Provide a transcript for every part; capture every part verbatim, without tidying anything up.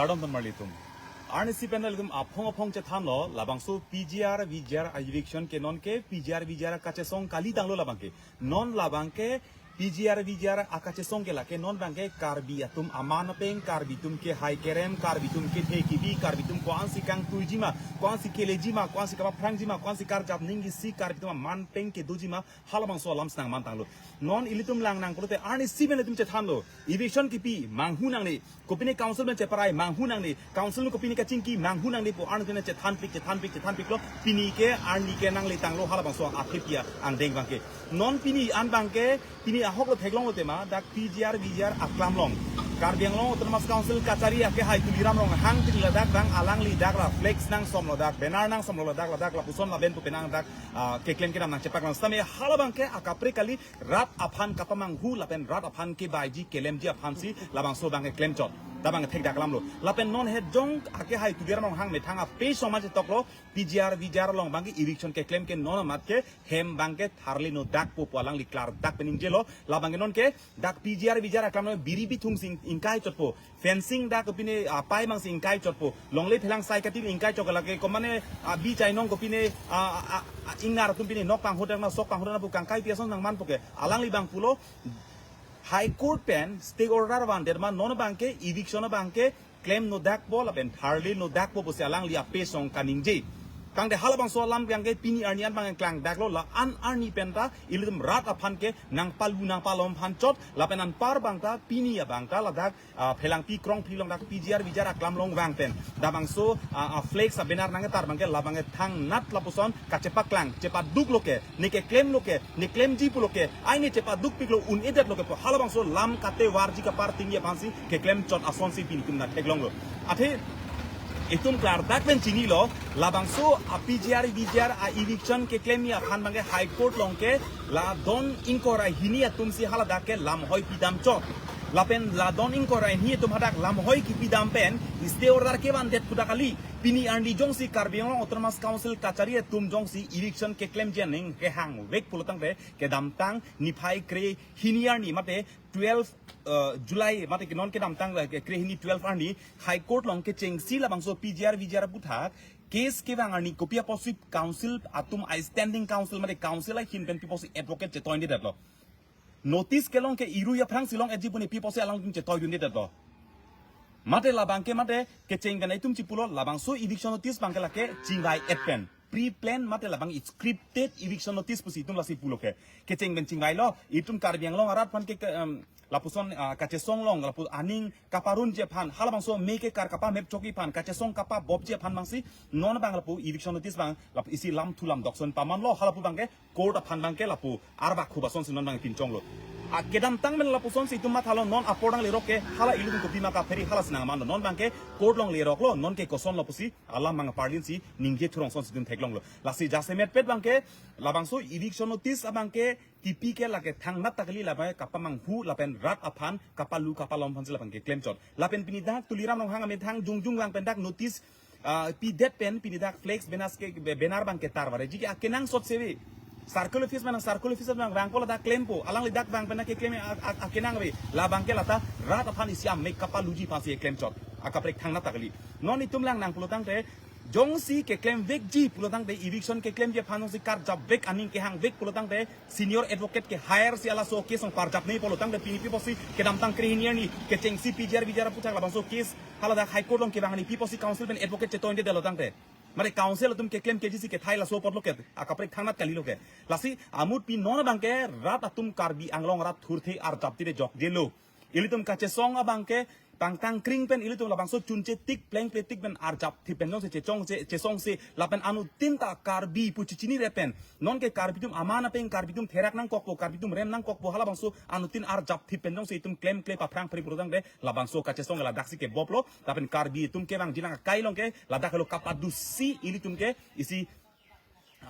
Kardom ton marlitum. Arnisi pen ilitum aphong aphong chethanlo, labangso P G R V G R a eviction ke non ke P G R V G R kachesong kali tanglo labang ke. Non labang ke P G R V G R akachesong ke lake non abang ke Karbi atum aman apeng, Karbi atum kehai kerem, Karbi atum kethe kebi, Karbi atum ko-ansi kangtuiji ma, ko-ansi keleji ma, ko-ansi kapaphrangji ma, ko-ansi karjap ningje si Karbi atum aman apeng kedoji ma, halabangso alam si nangman tanglo. Non ilitum lang nang pulote arnisi pen ilitum chethanlo. Eviction kipi manghu nangne, kopine council pen cheparai manghu nangne, council nu kopine kachingki manghu nangne pu arnisi pen chethanpik, chethanpik, chethanpiklo. Pini ke arni ke nangle tanglo halabangso athepi angdeng abang ke. Non pini an abang ke, pini ahok lo theklonglo tema, dak P G R V G R aklam along Karbi Anglong Autonomous Council kachari akehai Tuliram Ronghang tili ladak abang alangli dak la flex nangsomlo, dak banner nangsomlo, ladak, ladak lapuson lapen pu penang dak, ah, keklem kedam nangchepaklang setame halabang ke akaprek kali rat aphan kapamanghu lapen rat aphan kebaiji kelemji aphansi labangso abang ke klemchot. Dak abang ke thekdak alamlo. Lapen non het jong akehai Tuliram Ronghang methang ape soma chetoklo, P G R V G R along abang ke eviction keklem ke non amat ke hem abang ke tharli no dakpo pu alangli klardak pen ningjelo. Labang ke non ke dak P G R V G R aklam along biri bithung si ingkaichotpo. Fencing dak kopine, ah, pai abang si ingkaichotpo. Longle phelang sai kati ingkaichot lake, komane, ah, bi chainong kopine, ah, ah, ah, ingnar atum pine nok panghodak na sok panghodak na pu kangkai pi ason nangmanpo ke. Alangli abang pulo, High Court pen stay order vandet ma non abang ke eviction abang ke klem no dakpo lapen tharli no dakpo pusi alangli ape song kaningje. Tangte halabangso alam abang ke pini arni an abang klangdaklo, la-an arni pen ta ilitum rat aphan ke nangpalu nangpalom aphan chot, lapen anpar abang ta pini abang ta ladak, ah, Phelangpi Krongphri along dak P G R V G R aklam along vang pen labangso, ah, ah, flex a banner nangketar abang ke labang ke thangnat lapuson kachepaklang, chepaduklo ke, ne keklemlo ke, ne klemji pulo ke, ai ne chepadukpiklo, un-edetlo ke pu halabangso lam katevarji kapartingji aphansi keklemchot asonsi pini itum nangtheklonglo. Athe itum klardak pen chinilo, labangso a P G R V G R a eviction keklemji aphan abang ke High Court along ke la don ingkoi ra hini atumsi haladak ke lamhoi pidamchot. Lapen la don ingkoi ra hini atum hadak lamhoi kipidam pen stay order kevandet pu dak kali. Pini arni jongsi Karbi Anglong Autonomous Council kachari atum jongsi eviction keklemji aning kehangvek pulo tangte kedamtang niphai krehini arni mate twelve, eh, July mate ke non kedamtang, eh, krehini twelve arni High Court along kechengsi labangso P G R V G R aputhak case kevang arni kopi apotsi council atum a standing counsel mate counsel ahin pen pi apotsi advocate chetoidetlo. Notice kelong ke irui aphrangsi long-etji pu ne pi apotsi alangtum chetoidundetlo. Mate labang ke mate kecheng pen itum chipulo labangso eviction notice abang ke lake chingvai-et pen pre-plan mate labang scripted eviction notice pusi itum lasi pulo ke. Kecheng pen chingvailo, itum Karbi Anglong arat aphan ke, ke, em, lapuson, ah, kachesong along lapu aning kaparunji aphan, halabangso me kekar kapamepchokji aphan, kachesong kapabopji aphan abangsi non abang lapu eviction notice abang lapu isi lamthu lamdok ason pamanlo, halapu abang ke court aphan abang ke lapu arbak hubasonsi non abang pinchonglo. A kedamtang pen lapusonsi itum mathalo, non apor nanglerok ke hala ilitum kopima kapheri halasi nangmanlo, non abang ke court along leroklo, non ke kosonlo pusi alam abang parlinsi ningje thurong asonsi itum theklonglo. Lasi jasemetpet abang ke labangso eviction notice abang ke kipi ke lake thangnat ta kali, labang ke kapamanghu lapen rat aphan kapalu kapalom aphansi labang ke klemchot. Lapen pini dak Tuliram Ronghang amethang jongjong vang pen dak notice, ah, pidet pen pini dak flex banner ke, banner abang ke tarvareji ke akenangsot sevi. Circle office mana circle office abang vangpo ladak klempo. Alangli dak vang pen keklem a, a, akenangve. Labang ke lata rat aphan isi amek kapaluji aphansi klemchot. Akaprek thangnat ta kali. Non itum lang nang pulo tangte jongsi keklemvekji pulo tangte eviction keklemji aphan jongsi karjapvek aning kehangvek pulo tangte senior advocate ke hire si halaso case along parjapnei pulo tangte pini pi apotsi kedamtang krehini arni kechengsi P G R V G R aputhak labangso case haladak High Court along kevang arni pi apotsi counsel pen advocate chetoidetlo tangte. Mate counsel atum keklem kejisi kethai laso apotlo ke, akaprek thangnat kalilo ke. Lasi amut pi non abang ke rat atum Karbi Anglong rat thurthe arjapthe jokjelo. Ilitum kachesong abang ke pangtang kring pen ilitum labangso chunche tik plengple tik pen arjapthe pen jongsi chechongse chesongse lapen anuttin ta Karbi pu chichinire pen non ke Karbi atum aman apeng, Karbi atum therak nangkokpo, Karbi atum rem nangkokpo, halabangso anuttin arjapthe pen jongsi itum klemkle paphrang phri pulo tangte labangso kachesong ladaksi keboplo. Lapen Karbi atum kevangjilang akai along ke ladak helo kapadusi ilitum ke isi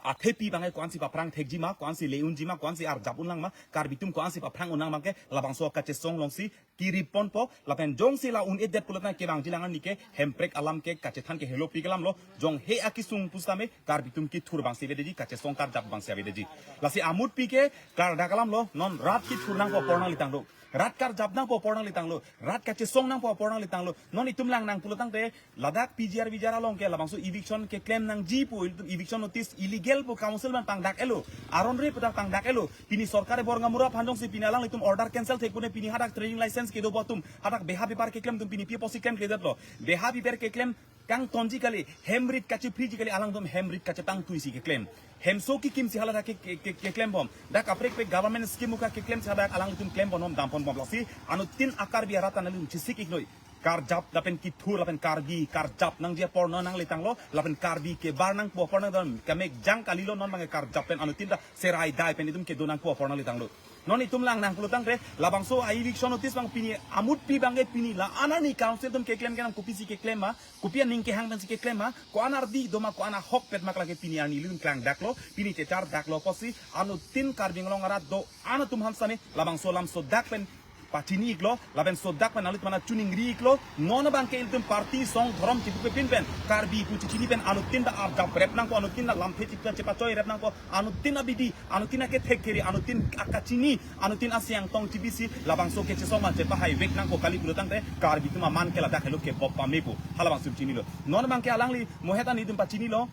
athepi abang ke ko-ansi paphrang thekji ma, ko-ansi le-unji ma, ko-ansi arjap unlang ma, Karbi atum ko-ansi paphrang unlang abang ke labangso kachesong alongsi kiriponpo. Lapen jongsi la un-edet pulo tangte kevangjilang arni ke hemprek alam ke kachethan ke helopi kelamlo. Jong he akisung pusitame Karbi atum kithur abangsi avedetji, kachesong karjap abangsi avedetji. Lasi amut pi ke klardak alamlo, non rat kithur nangpo apor nangli tanglo. Rat karjap nangpo apor nanglitanglo, rat kachesong nangpo apor nanglitanglo. Non itum lang nang pulo tangte, ladak P G R V G R along ke labangso eviction keklem nangji pu, ilitum eviction notice illegal pu council man pangdak-etlo. Aron re pu ta pangdak-etlo. Pini sorkar bor ngamura aphan jongsi pini alanglitum order cancel thek pune pini hadak trading license kedo pu atum, hadak beha bepar keklem atum pini pi apotsi klemkledetlo. Beha bepar keklem kangtonji kali, hem rit kachephri ji kali, alangtum hem rit kachetangtui si keklem. Hemso kikimsi hala dak ke, ke, ke, keklembom. Dak kaprek prek government scheme uka keklemsi hadak alangtum klembomnon damponbom. Lasi anuttin a-Karbi arat ta nanglitum chesik-iknoi. Karjap lapen kithur lapen Karbi karjap nangji apor non nanglitanglo, lapen Karbi kebar nangpo apor nangdam, kemekjang kalilo, non abangke karjap pen anuttin ta serai dai pen itum kedo nangpo apor nanglitanglo. Non itum lang nang pulo tangte, labangso a-eviction notice abang pini amutpi abangke pini la-an arni council atum keklem kenam, kopisi keklem ma, kopi aning kehang pensi keklem ma, ko-an ardi do ma, ko-an ahokpet ma, lake pini arni ilitum klangdaklo, pini chechardaklo apotsi anuttin Karbi Anglong arat do-an atum aphan sitame labangso alam sodak pen pachini-iklo, lapen sodak pen alut mana chuningri-iklo. Non abangke ilitum party song dhorom chipupepin pen, Karbi pu chichini pen anuttin ta arjap rep nangpo, anuttin ta lamthe chipta chepachoi rep nangpo, anuttin abidi, anuttin akethek kere, anuttin akachini, anuttin asiang tong chibisi labangso kechesong man chepahai vek nangpo kali pulo tangte, Karbi atum aman ke ladak helo kebop pamepo, halabangso chinilo. Non abangke alangli mohet an itum pachinilo.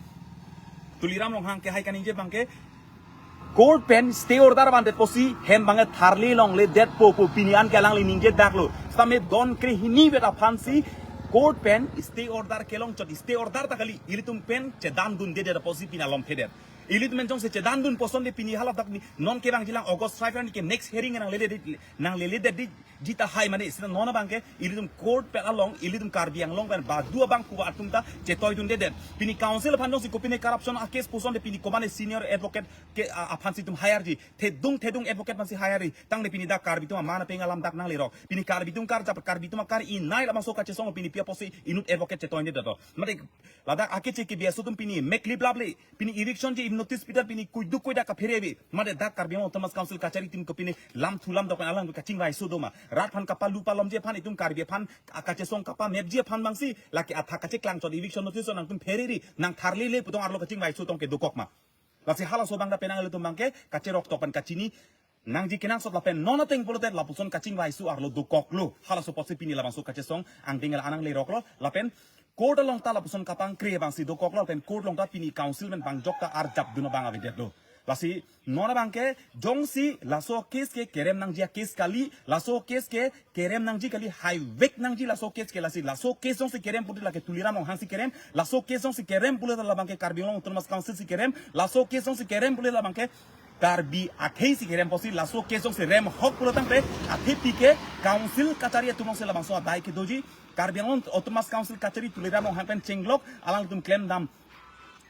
Tuliram Ronghang ke hai kaningje abangke, court pen stay order vandet apotsi hem abangke tharle longledetpo pu pini an ke alangli ningjedaklo. Sitame don krehini vet aphansi court pen stay order kelongchot, stay order ta kali, ilitum pen chedandundedet apotsi pini alomthedet. Ilitum pen jongsi chedandunpo asonte pini hala dak ni non kevangjilang August five arni ke next hearing nanglele, nangleledet di, di tahai mane sita non abangke ilitum court pen along, ilitum Karbi Anglong pen badu abang kuwa atum ta chetoidundedet. Pini council aphan jongsi kopine corruption a-case pu asonte pini komane senior advocate ke, a, aphansi itum hire ji. Thedung thedung advocate aphansi hire ji. Tangte pini dak Karbi atum aman apeng alam dak nanglerok. Pini Karbi atum karjap, Karbi atum akar-inei labangso kachesong pini pi apotsi inut advocate chetoidundedet to. Mate ladak akeche ke biaso atum pini meklip laple. Pini eviction ji notice pidet pini kuiduk kuidak kaphere ave. Mate dak Karbi Anglong Autonomous Council kachari atum ke pini lamthu lamdok pen alang kachingvaiso do ma. Rat aphan kapalu palomji aphan, itum Karbi aphan akachesong kapamepji aphan abangsi lake athak kacheklangchot eviction notice nangtum pherere, nang tharlele pu tong arlo kachingvaiso tong ke dokok ma. Lasi halaso abang ta penang ilitum abangke kacheroktok pen kachini nangji kenangsot lapen non ateng pulote lapuson kachingvaiso arlo dokoklo. Halaso apotsi pini labangso kachesong angdeng la-an nangleroklo lapen court along ta lapuson kapangkre abangsi dokoklo lapen court along ta pini council pen pangjok ta arjapdun abang avedetlo. Lasi non abangke jongsi laso case ke kerem nangji a-case kali, laso case ke kerem nangji kali, haivek nangji laso case ke. Lasi laso case jongsi kerem pulote lake Tuliram Ronghang si kerem, laso case jongsi kerem pulote labangke Karbi Anglong Autonomous Council si kerem, laso case jongsi kerem pulote labangke Karbi akhei si kerem apotsi, laso case jongsi remhok pulo tangte athepi ke council kachari atum alongsi labangso adai kedoji, Karbi Anglong Autonomous Council kachari Tuliram Ronghang pen chenglok alanglitum klemdam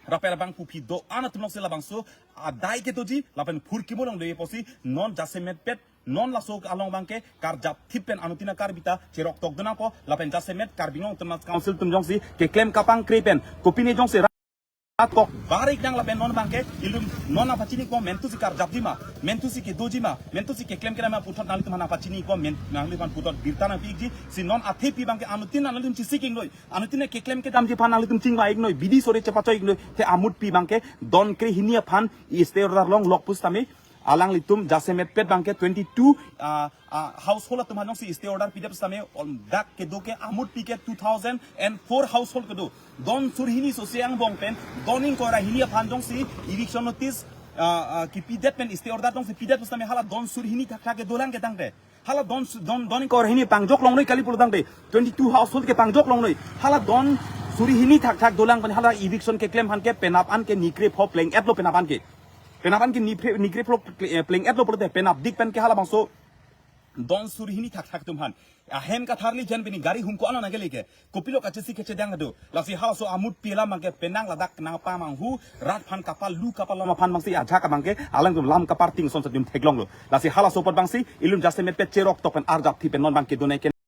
rapel abang pupi do-an atum alongsi labangso adai kedoji lapen phurkimo longdoji apotsi non jasemetpet non laso along abangke karjapthip pen anuttin a-Karbi ta cheroktokdun nangpo lapen jasemet Karbi Anglong Autonomous Council atum jongsi keklem kapangkre pen kopine jongsi rat kok bar-ik nang lapen non abangke ilitum non nangpachini ko mentusi karjapji ma, mentusi kedoji ma, mentusi keklem kedam ma puthot nanglitum nangpachini ko men nanglitum puthot birta nangpi-ikji. Si non athepi abangke anuttin nanglitum chesik-iknoi, anuttin keklem kedamji aphan nanglitum chingvai-iknoi, bidi sore chepachoi-iknoi. The amutpi abangke don krehini aphan stay order longlok pusitame alanglitum jasemetpet abangke twenty-two, ah, ah, household atum aphan jongsi stay order pidet pusitame dak kedo ke amutpi ke two thousand and four household kedo. Don sur hini sose angbong pen don ingkoi ra hini aphan jongsi eviction notice, ah, ah, kipidet pen stay order jongsi pidet pusitame hala don sur hini thakthak ke dolang ke tangte. Hala don su-, don, don ingkoi ra hini pangjok longnoi kali pulo tangte. Twenty-two household ke pangjok longnoi. Hala don sur hini thakthak dolang pen hala eviction keklem aphan ke penap an ke nikre pho pleng-etlo penap an ke. Penap an ke nipre-, nikre pho ple-, eh, pleng-etlo pulote penapdik pen ke halabangso don sur hini thakthak atum aphan ahem katharli jen pini gari humko ano nangkele ke. Kopilo kachesi kachedang do. Lasi halaso amutpi alam abangke penang ladak nangpamanghu rat aphan kapalu kapalom aphan abangsi ajak abangke alangtum lam kaparting son sadim theklonglo. Lasi halaso apot abangsi ilitum jasemetpet cheroktok pen arjapthip pen non abangke donai ke